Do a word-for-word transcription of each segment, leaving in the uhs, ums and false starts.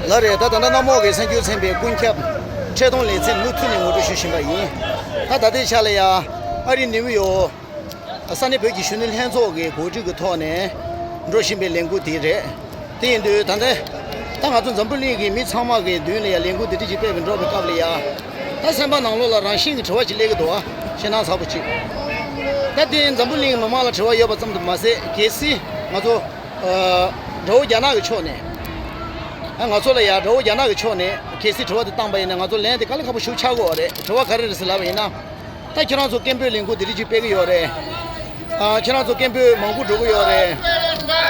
ལགས་རེད། ད་ད་ལྟ་གནམ་འོག་གི་སེམས་འགྱུར་ཚན་པའི་ཀུན་ཁྱབ་འཕྲལ་གཏོང་ལེ་ཚན་མུ་མཐུད་ནས་ངོ་སྤྲོད་ཞུ་བཞིན་པ་ཡིན། ད་ད་ལྟའི་ཆ་ལ་ཡ་ཨ་རི་ནིའུ་ཡོག་ས་གནས་བོད་ཀྱི་གཞོན་ནུ་ལྷན་ཚོགས་ཀྱི་གོ་སྒྲིག་གི་ཐོག་ནས་འགྲོ་བཞིན་པའི་ལས་འགུལ་དེ་རེད། དེ་ཡིན་དུས་ད་ལྟ་ད་ང་ཚོ་འཛམ་བུ་གླིང་གི་མི་ཚང་མ་གི་མདུན་ལ་ཡ་ལས་འགུལ་འདི་འདྲ་ཅིག་སྤེལ་བའི་འགྲོ་བའི་སྐབས་ལ་ཡ། ད་སེམས་པ་ནང་ལོགས་ལ་རང་བཞིན་གྱི་དྲི་བ་ཅིག་སླེབས་ཀྱི་འདུག་ཨ། ཞེད་སྣང་ཚ་པོ་ཅིག་ད་དེ་འཛམ་བུ་གླིང་གི་མི་མང་ལ་དྲི་བ་ཡོད་པ་ཙམ་དུ་མ་ཟད། གལ་སྲིད་ང་ཚོ་ཨ་དགྲ་བོ་རྒྱ་ནག་གི་ཕྱོགས་ནས། ཨ་ང་ཚོ་ལ་ཡ་དགྲ་བོ་རྒྱ་ནག་གི་ཕྱོགས་ནས་གལ་སྲིད་དྲི་བ་དེ་བཏང་པ་ཡིན་ན། ང་ཚོ་ལན་དེ་དཀའ་ལས་ཁག་པོ་ཞིག་ཆགས་ཀྱི་ཡོད་རེད། དྲི་བ་ག་རེ་རེད་ཟེར་ལབ་པ་ཡིན་ན། ད་ཁྱེད་རང་ཚོ་སྐད་འབོད་ལས་འགུལ་འདི་འདྲ་ཅིག་སྤེལ་གྱི་ཡོད་རེད། ཨ་ཁྱེད་རང་ཚོ་སྐད་འབོད་མང་པོ་འགྲོ་གི་ཡོད་རེད།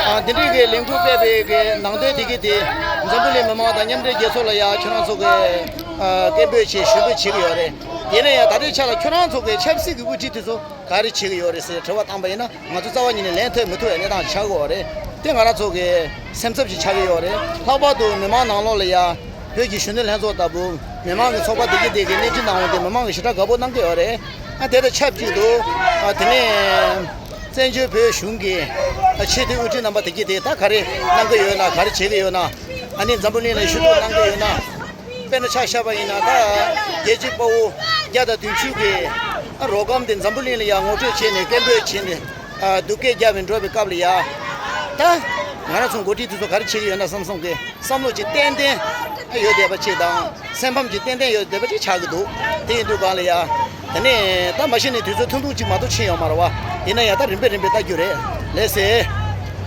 ཨ་འདི་འདྲའི་གི་ལས་འགུལ་སྤེལ་བའི་གི་ནང་དོན་དེ་གི་དེ་འཛམ་བུ་གླིང་མི་མང་དང་མཉམ་འབྲེལ་རྒྱལ་ཚོགས་ལ་ཡ་ཁྱེད་རང་ཚོ་གི་ཨ་སྐད་འབོད་བྱེད་ཞུ་འབོད་བྱེད་ཀྱི་ཡོད་རེད། ཡིན་ན་ཡང་ད་ལྟའི་ཆ་ལ་ཁྱེད་རང་ཚོ་གི་ཆབ་སྲིད་ཀྱི་དབུ་ཁྲིད་དེ་ཚོ་ག་རེ་བྱེད་ཀྱི་ཡོད་རེད་ཟེར་དྲི་བ་བཏང་པ་ཡིན་ན། ང་ཚོ་རྩ་བ་ཉིད་ནས་ལན་ཐོབ་མི་ཐུབ་པའི་གནས་སྟངས་ཆགས་ཀྱི་ཡོད་རེད། དེ་ང་རང་ཚོ་གི་སེམས་འཚབ་ཅིག་ཆགས་ཀྱི་ཡོད་རེད། ལྷག་པར་དུ་མི་མང་ནང་ལོགས་ལ་ཡ་བོད་ཀྱི་གཞོན་ནུ་ལྷན་ཚོགས་ལྟ་བུ་མི་མང་གི་ཚོགས་པ་དེ་གི་དེ་གི་སྣེ་ཁྲིད་གནང་བ་དེ་མི་མང་གི་ཞེ་དྲག་དགའ་པོ་གནང་གི་ཡོད་རེད། ཨ་དེ་དང་ཆབས་ཅིག་ཏུ་ཨ་དེ་ནས་བཙན་བྱོལ་བོད་གཞུང་གི་ཨ་ཆེས་མཐོའི་དབུ་ཁྲིད་རྣམ་པ་དེ་གི་དེ་ད་ག་རེ་གནང་གི་ཡོད་ན། ག་རེ་བྱེད་ཀྱི་ཡོད་ན། ཨ་ནི་འཛམ་བུ་གླིང་ལ་ཞུ་གཏུག་གནང་གི་ཡོད་ན། དཔེར་ན་ཆ་བཞག་པ་ཡིན་ན། ད་རྒྱལ་གཅེས་དཔའ་བོ་བརྒྱ་དང་བདུན་ཅུ་གི་ཨ་རོགས་སྒམ་དེ་འཛམ་བུ་གླིང་ལ་ཡང་ངོ་སྤྲོད་བྱས་ནས་སྐད་འབོད་བྱས་ནས་ཨ་སྡུག་སྐད་རྒྱབ་པའི་འགྲོ་བའི་སྐབས་ལ་ཡ། ད་ང་རང་ཚོ་འགོ་ཁྲིད་དེ་ཚོ་ག་རེ་བྱེད་ཀྱི་ཡོད་ན་བསམ་བསམ་གི་བསམ་བློ་ཅིག་ཏན་ཏན་ཡོད་བསྡད་པ་ཅིག་དང་། སེམས་ཕམ་ཅིག་ཏན་ཏན་ཡོད་བསྡད་པ་ཅིག་ཆགས་ཀྱི་འདུག་དེ་ཡིན་དུས་གང་ལ་ཡ། དེ་ནས་ད་མ་གཞི་ནས་དུས་ཚོད་ཐུང་ཐུང་ཅིག་མ་གཏོགས་ཕྱིན་ཡོད་མ་རེད་བ། ཡིན་ན་ཡང་ད་རིམ་པས་རིམ་པས་ལྟ་རྒྱུ་རེད། ལགས་སེ།